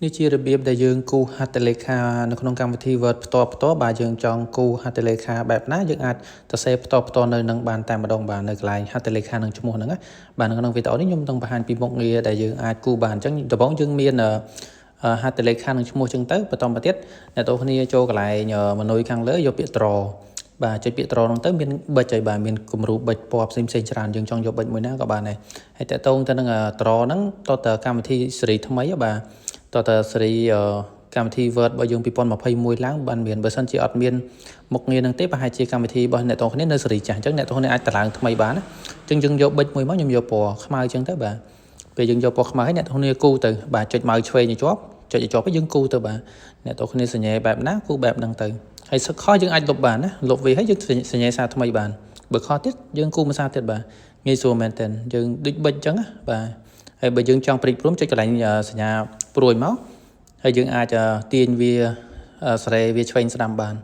នេះជារបៀបដែលយើងគូសហត្ថលេខានៅក្នុងកម្មវិធី Word ផ្ទាល់ផ្ទាល់បាទយើងចង់គូសហត្ថលេខាបែបណាយើងអាចសរសេរផ្ទាល់ផ្ទាល់នៅនឹងបានតែម្ដងបាទនៅកន្លែងហត្ថលេខានឹងឈ្មោះហ្នឹងណាបាទនៅក្នុងវីដេអូនេះខ្ញុំនឹងបង្ហាញពីមុខងារដែលយើងអាចគូបានអញ្ចឹងដំបូងយើងមានហត្ថលេខានឹងឈ្មោះអញ្ចឹងទៅបន្តមកទៀតអ្នកទាំងគ្នាចូលកន្លែង menu ខាងលើយកពាក្យ draw បាទចុចពាក្យ draw ហ្នឹងទៅមានប៊ិចហើយបាទមានគំរូប៊ិចពណ៌ផ្សេងផ្សេងច្រើនយើងចង់យកប៊ិចមួយណាក៏បានដែរហើយតកតងទៅនឹង draw ហ្នឹងតើតើកម្មវិធីស៊េរីថ្មីបាទតើតើស៊េរីកម្មវិធី Word របស់យើង2021ឡើងបានមានបើសិនជាអត់មានមុខងារនឹងទេប្រហែលជាកម្មវិធីរបស់អ្នកទាំងគ្នានៅស៊េរីចាស់អញ្ចឹងអ្នកទាំងគ្នាអាចតម្លើងថ្មីបានណាអញ្ចឹងយើងយកប៊ិចមួយមកខ្ញុំយកពណ៌ខ្មៅអញ្ចឹងទៅបាទពេលយើងយកពណ៌ខ្មៅហើយអ្នកទាំងគ្នាគូទៅបាទចុច mouse ឆ្វេងឲ្យជាប់ចុចឲ្យជាប់ហើយយើងគូទៅបាទអ្នកទាំងគ្នាសញ្ញេបែបណាគូបែបហ្នឹងទៅហើយសឹកខុសយើងអាចលុបបានណាលុបវាហើយយើងសញ្ញេសារថ្មីបានបើខុសទៀតយើងគូមួយសារទៀតបាទងាយស្រួលមែនទែនយើងដូចប៊ិចអញ្ចឹងណាបាទហើយបើយើងចង់ព្រិចព្រំចុចកន្លែងសញ្ញាព្រួយមកហើយយើងអាចទាញវាសេរីវាឆ្វេងស្ដាំបាន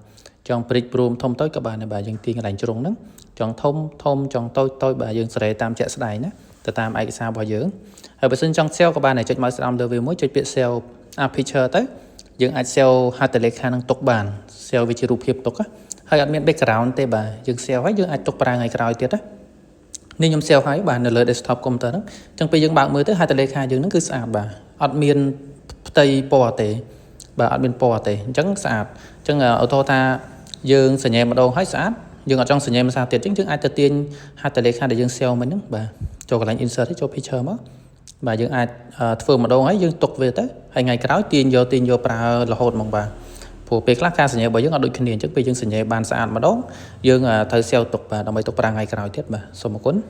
ចង់ព្រិចព្រមធំតូចក៏បានដែរបាទយើងទាញកន្លែងជ្រុងហ្នឹងចង់ធំធំចង់តូចតូចបាទយើងសេរីតាមជាក់ស្ដែងណាទៅតាមឯកសាររបស់យើងហើយបើសិនចង់ save ក៏បានដែរចុច mouse ស្ដាំលើវាមួយចុចពាក្យ save as picture ទៅយើងអាច save ហត្ថលេខានឹងទុកបាន save វាជារូបភាពទុកហើយអត់មាន background ទេបាទយើង save ហើយយើងអាចទុកប្រើថ្ងៃក្រោយទៀតណានេះខ្ញុំ save ហើយបាទនៅលើ desktop computer ហ្នឹងអញ្ចឹងពេលយើងបើកមើលទៅហត្ថលេខាយើងហ្នឹងគឺស្អាតបាទអត់មានផ្ទៃពណ៌ទេបាទអត់មានពណ៌ទេអញ្ចឹងស្អាតអញ្ចឹងឧទាហរណ៍ថាយើងសញ្ញេម្ដងហើយស្អាតយើងអត់ចង់សញ្ញេមួយសារទៀតអញ្ចឹងយើងអាចទៅទាញហត្ថលេខាដែលយើង save មិញហ្នឹងបាទចូលកន្លែង insert ចូល picture មកបាទយើងអាចធ្វើម្ដងហើយយើងទុកវាទៅហើយថ្ងៃក្រោយទាញយកទាញយកប្រើរហូតហ្មងបាទព្រោះពេលខ្លះការសញ្ញារបស់យើងអត់ដូចគ្នាអញ្ចឹងពេលយើងសញ្ញាបានស្អាតម្ដងយើងត្រូវ save ទុកបាទដើម្បីទុកប្រើថ្ងៃក្រោយទៀតបាទសូមអរគុណ។